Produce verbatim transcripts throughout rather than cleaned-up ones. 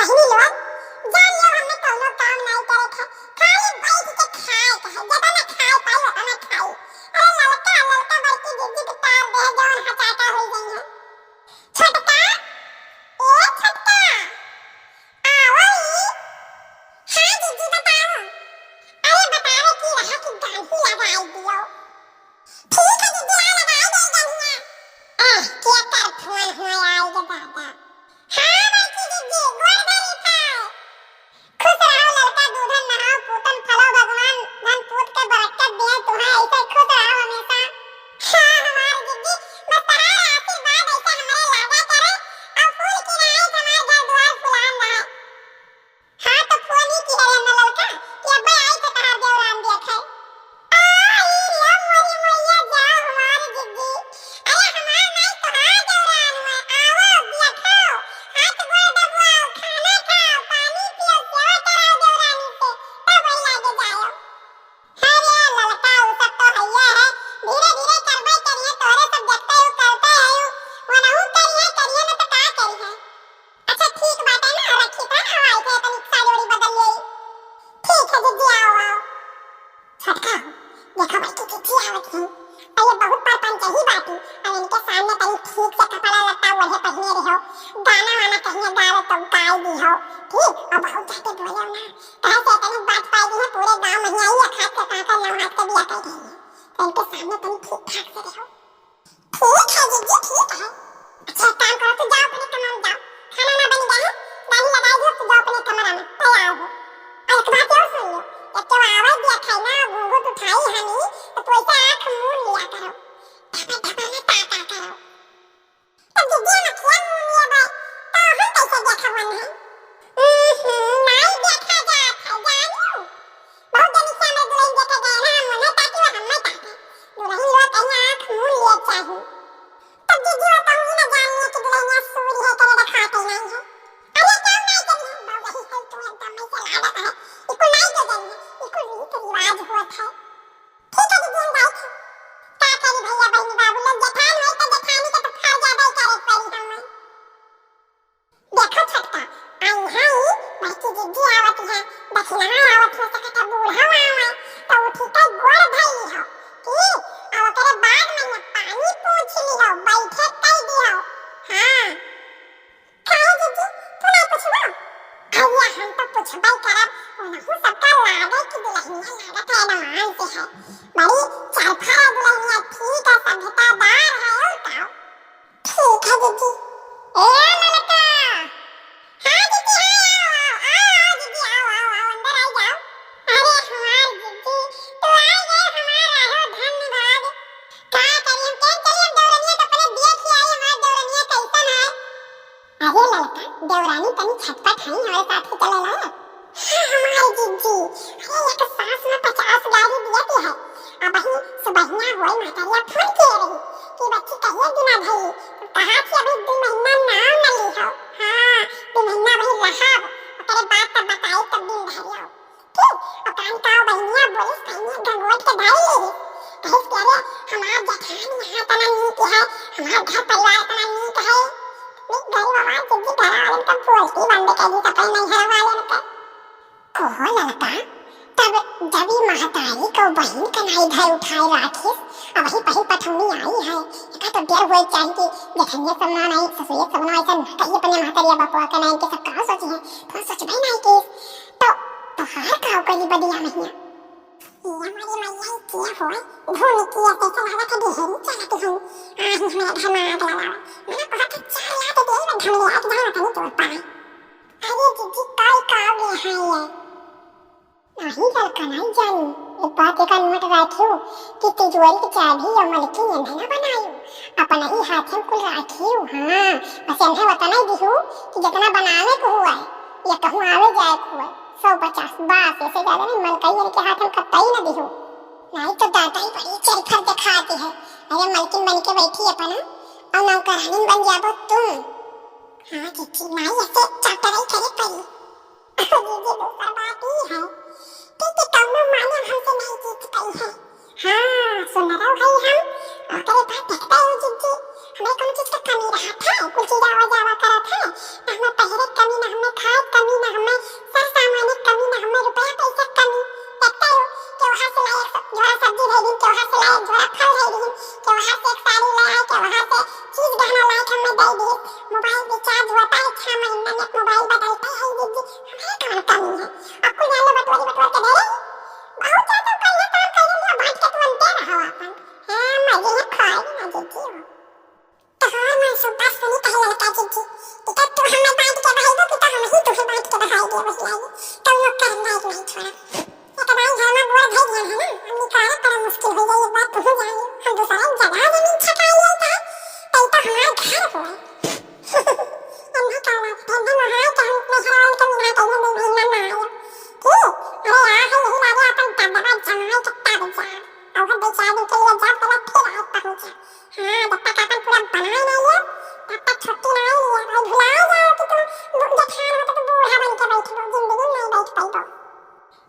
बहिनी लोग, जान लो, हमें कौनो काम नाई करे के है, खाली बैठ के खाए के है, जेतना खाए पाई ओतना खाई। अरे ललका, ललका बड़की दीदी के टार दे, जौन हचाका होई गई है। छोटका, ए छोटका, आओ ई। हाँ दीदी, बताओ। अरे बतावे की रहा कि गाड़ी लगाई दियो। ठीक है दीदी, हाँ, लगाई दे दनिया। आह, के कर फोन हो आए गे दादा। हाँ, बड़की दीदी, गोड़ धरी था। खुश रहो ललका, दूधन नहाओ, पूतन फलो, भगवान धन पूत के बरकत दे तुम्हें, ऐसे खुश रहो हमेशा। हाँ, हमार दीदी, बस तहार आशीर्वाद ऐसे हमरे लागा करे, और फूल की नाई हमार घर द्वार फुलान रहे। हाँ, तो फोन ही किहे रहे न ललका कि अब्बे आई थे तहार देवरान देखे। आई लो मोरी मैया, जाओ हमार जिज्जी। अरे हमार नाई तहार देवरान हुआ, आओ, बैठो, हाथ गोड़ दबवाओ, खाना खाओ, पानी पियो, सेवा कराओ देवरानी से, तब वही लागे जाओ। अरे ललका, उ सब तो हइये है, धीरे धीरे करबे करिए, तोहरे सब देखते हो करते है, वनहु करिए करिए न तो का करिए। अच्छा ठीक बाटे ना, रखी त ना, आई थे तनिक साड़ी ओड़ी बदल ले। ठीक है दीदी, आओ आओ। छोटका, देखो बड़की दीदी आवत हैं। अरे बहुत परपंचही बाटी, अब इनके सामने तनी ठीक से कपड़ा लत्ता ओढ़े पहिने रहो, गाना वाना कहिए गावे तो गाई दी हो, ठीक? और बहुत ज्यादा बोले ना, कहे से तनी बात पाई दी है, पूरे गांव में ही आई है, खास कर कांकर नौ हाथ के बिया कर देंगे, तो इनके सामने तनी ठीक ठाक से रहो। ठीक है जीजी, ठीक है। अच्छा एक काम करो, तू जाओ अपने कमरा में जाओ, खाना ना बन गया है, दादी लगाई दियो, तू जाओ अपने कमरा में, तैयार हो। और एक बात और सुन लो, जब केहू आवे दिया खाई ना, घूंघट उठाई हमी, तो तू ऐसे आँख मूंद लिया करो, ढपा ढपा ना ताका करो। तो जीजी हम अखिया मूंद लिया बा, तो हम कैसे देखा वन है? हम्म, नाई देखा जात है, जानियो। बहुत जल्दी से हमरे दुल्हन देखे गए ना, हम उन्हें ताकी वो हमें ताके। दुल्हन लोग कहीं आँख मूंद लिए चाही। तब दीदी वो कहूँ ना जानिए कि दुल्हनिया सूरी है, करे रखा के नहीं है। अरे क्यों नहीं जनी है, बहुत रही है तू एकदम में से लागत है। इको नहीं के जनी है, इको रीत रिवाज होत है। ठीक है दीदी, हम जाए थे। का करी भैया बहनी बाबू लोग, जेठान है तो जेठानी के तो फर्ज अदा करे पड़ी हमें। देखो छोटका, आई है ई बड़की जिज्जी आवत है, दखिनहा आवत हो सकत है बूढ़ा आवे, तो उठी के गोड़ धइली हो, ठीक? और ओकरे बाद में न पानी पूछ ली हो, बैठे कई दी हो। हाँ। काहे जिज्जी, तू नहीं पूछबो? भैया हम तो पूछबे करब, उनहु सबका लागे कि दुल्हनिया लागत है, एडवांस है, बड़ी चरफा है दुल्हनिया, ठीक है, सभ्यतादार है, और का? ठीक है दीदी। ए ललका। हाँ दीदी, हाँ, आओ, आओ, आओ, आओ दीदी, आओ, आओ, आओ, अंदर आ जाओ। अरे हमार दीदी, तू आ गए, हमार रहो धन्यवाद। का करी हम, केन चली हम देवरनिया के अपने देख ही आई, हमार देवरनिया कैसन है? अरे ललका, देवरानी तनी छटपट है, हमारे साथ ही चले ला। हाँ, हमार जिज्जी, अरे एक सास में पचास गारी दियत है। अबही सुबहिया होई महतरिया फोन किए रही कि बच्ची कहिए दिना भई, तो कहा थी अभी दो महीना नाम न ली हो। हाँ, दो महीना वही रहब, ओकरे बाद तब बताई तब दिन धरियो। ठीक, और कान का बहनिया बोलिस कहिए गंगोट के धरी ली। कहिस कि अरे हमार जेठान यहाँ तना नीक है, हमार घर परिवार तना नीक है। नीक गरीब हमार जिज्जी घर वाले तब बोलती बंद कर दी अपने नैहर वाले का। कहो ललका, तब जब ई महतारी को बहिन का नाई घर उठाए राखिस, अबही पहिल पठौनी आई है, एका तो डर होए चाही कि जेठनिया सब ना नाई, ससुरिया सब ना ऐसा ना कही अपने महतारिया बपुआ का नाई के सब का सोची है, तो सोचबे नाई किस, तो तोहार का करी बदिया महिया। ये हमारी मैया के होए, भूमि की ऐसे ऐसा लागत है ढेरी चाहती हूँ, आज हमारा घर में आग लगाओ, मैंने कहा था चार लात दे, मैं धमलिया के जाना था नहीं तोड़ पाए। अरे दीदी, काल का आवे है ये? नाही ललका, नाही जानी। एक बात एका नोट राखियो कि तिजोरी के चाबी या मलकिन एन्हे ना बनायो, अपना ही हाथे में कुल राखियो। हाँ, बस एन्हे वतना दिहू कि जितना बनावे को हुआ है या कहूँ आवे जाए को हुआ है, सौ पचास, बस, ऐसे ज्यादा नहीं, मलकाई के हाथ में कतई ना दिहू। नहीं तो दादा ही बड़ी चरखर दिखाती है। अरे मलकिन बन के बैठी अपना, और नौकरानी बन जाबो तुम। हाँ जीजी, नहीं ऐसे चौटराई करे पड़ी। दीदी, दूसर बात ई है कि, कि कौनो माने हमसे नहीं जीत पाई है। हाँ, सुन रहो भाई हम, ओकरे बाद देखते हैं जीजी, हमें कौन चीज का कमी रहत है, कुल चीज आवा जावा करत है, ना हमें पहरे कमी, ना हमें खाए कमी। कमी है। अब कुल जान लो बटोरी बटोर के दे रही। बहुत ज्यादा करिए काम कर लिया, बांट के तू अंते रहो अपन। हाँ, मजे है खाई ना जीजी हो। तोहार मन सुनता सुनी कहे ललका जीजी, कि तब तू हमें बांट के बहाई दो, कि तो हम ही तुम्हें बांट के बहाई दे वही आई। तो वो करना ही नहीं छोड़ा। एक बार घर में गोड़ धई दिया है ना, अब निकाले बड़ा मुश्किल हो जाए। एक बार तुम जान लो, हम दूसरा जगह जमीन छपा लिया था, तो ये तो हमारा घर हुआ। इन्हें का बात है, इन्हें वहाँ के हम मेहरान के बिना कहीं भी मिलना ना आयो। कि? अरे यार, है यही लागे अपन दबदबा जमाए के तब जा। और बेचारे के लिए जब तलब फिर आए पहुँचा। हाँ, जब तक अपन पूरा बनाए ना लियो, तब तक छुट्टी ना लियो। और भुला जाओ कि तुम बु-, जेठान हो तो तुम बूढ़ा बन के बैठ लो, जिंदगी में नहीं बैठ पाइबो।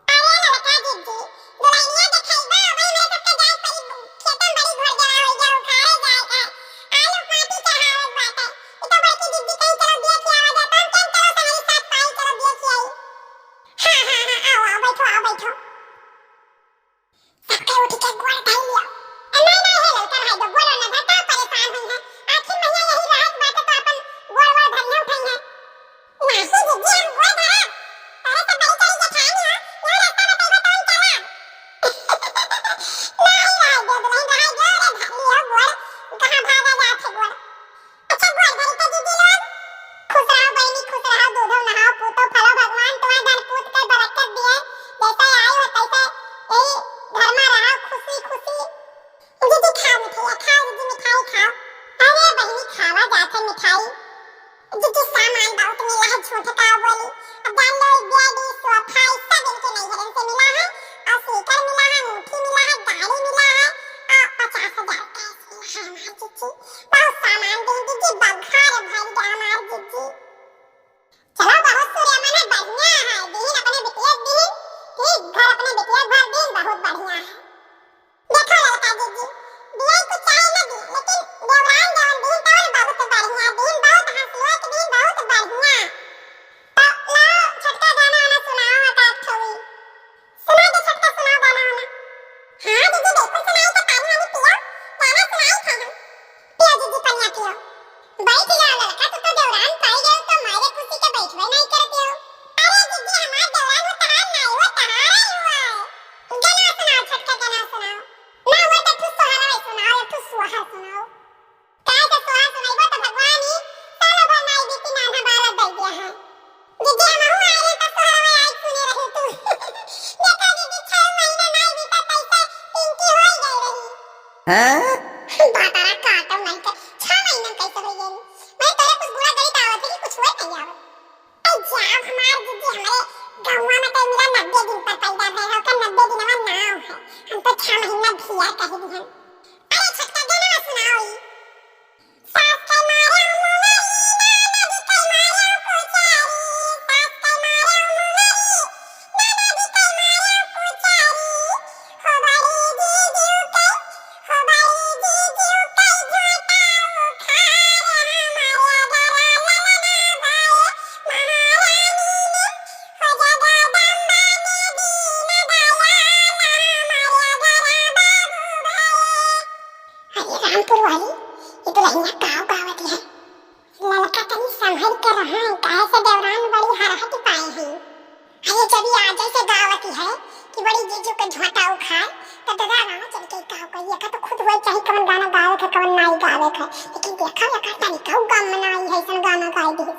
अरे ललका जीजी, दुल्हनिया देखइबा, वही मेरे सबके जाए परी खेतन बड़ी घोर देवा हो जाओ, उखाड़े जाए का। आलू माटी चढ़ावे बाटे। ई तो बड़की जीजी कहीं चलो देख आवा जाए, तो हम कहीं चलो तुम्हारे साथ पाई, चलो देख आई। हाँ, हाँ, हाँ, आओ, आओ, बैठो, आओ, बैठो। सबके उठ के गोड़ धइ लियो। ए, नहीं, नहीं, हे ललका भाई, दो गोड़ ना धर, का परेशान हुई है? आखिर मैया यही रहत बाटे तो अपन गोड़ वोड़ धरिया उठाई है। नहीं जीजी, हम गोड़ धरब। तोरे से बड़ी चढ़ी जेठानी हो, यहाँ रास्ता बतइबो तो हम चलब। नहीं रहे दे दुल्हन, रहे दे, अरे धर लियो गोड़, कहाँ भागा जात है गोड़। अच्छा, गोड़ धरी तो दीदी लोग। खुश रहो बहिनी, खुश रहो, दूधो नहाओ, पूतो फलो, भगवान तुम्हारे धन पूत के बरकत दिए, जैसे आई हो तैसे यही घर में रहो, खुशी खुशी। दीदी खाओ मिठाई, खाओ दीदी मिठाई खाओ। अरे बहिनी, खावा जात है मिठाई। दीदी सामान बहुत मिला है, झूठ का बोली। अब जान लो, ये बेड, ये सोफा, ये सब इनके नैहरन से मिला है, और स्वेटर मिला है, अंगूठी मिला है, गाड़ी मिला है, और पचास हजार कैश मिला है हमार जीजी। बहुत सामान दी जीजी, बघार भर गया हमार जीजी। चलो, बहुत सुरेमन है, बढ़िया है, दीन अपने बिटिया दीन, ठीक, घर अपने बिटिया घर दीन, बहुत बढ़िया है। देखो ललका जीजी, बियाई कुछ चाहे न दी, लेकिन देवरान जवन दीन तवन बहुत बढ़िया, दीन बहुत हंसुआ के दीन बहुत बढ़िया। तो लाओ छोटका गाना वाना सुनाओ, एक आध ठो। सुना दे छोटका, सुनाओ गाना वाना। हाँ दीदी, बिल्कुल सुनाई तो पानी वानी पियो, गाना सुनाई था हम। पियो दीदी, पनिया पियो। बैठ जाओ ललका, तू तो देवरान पाई गयो तो मारे खुशी के बैठबे नहीं करते हो। अरे दीदी, हमार देवरान वो तहार नहीं, वो तहार ही हुआ है। गाना सुनाओ छोटका, गाना सुनाओ। ना हुआ तो तू सोहरा सुनाओ, तू सोहर सुनाओ। काहे से सोहर सुनाइबो तो भगवान ही सालों भर नाई बीती नान्हा बालक दे दिया है। दीदी, हमहू आए रहे तो सोहरवा आज सुने रहे तू। देखा दीदी, छह महीना नाई बीता तैसे पिंकी होई गई रही। हाँ? बातारा काटम नहीं के, छह महीना कैसे होई गई? मैं तोरे कुछ बुरा गणित आवत है कि कुछ हुए नहीं आवत? ए जाओ, हमार दीदी हमरे गौवा में तो मेरा नब्बे दिन पर पैदा भय है, ओकर नब्बे दिनवा नाव है। हम तो छह महीना धिया कह दिहन। अरे छोटका गाना सुनाओ ई। सास के मारे मुंगरी, ननद के मारे कुचारी, सास के मारे मुंगरी, ननद के मारे कुचारी, हो बड़ी दीदी के, हो बड़ी दीदी के झोंटा उखाड़, हमारे डरा ललना भाई महारानी ने, हो जगदम्बा ने दीन दयाल, हमारे डरा बाबू भाई। अरे रामपुर वाली, ये दुल्हनिया का गावत है? ललका तनी संभल के रहा, काहे से देवरान बड़ी हरहट पाए हैं। अरे जब ये आजे से गावत है कि बड़ी जीजू के झोंटा उखाड़, तो दादा रामा चल के का कोई, एका तो खुद वही चाही कवन गाना गावे के, कवन नाई गावे के। लेकिन देखा, एका तनिका गम में नाई है, ऐसन गाना गाई दी।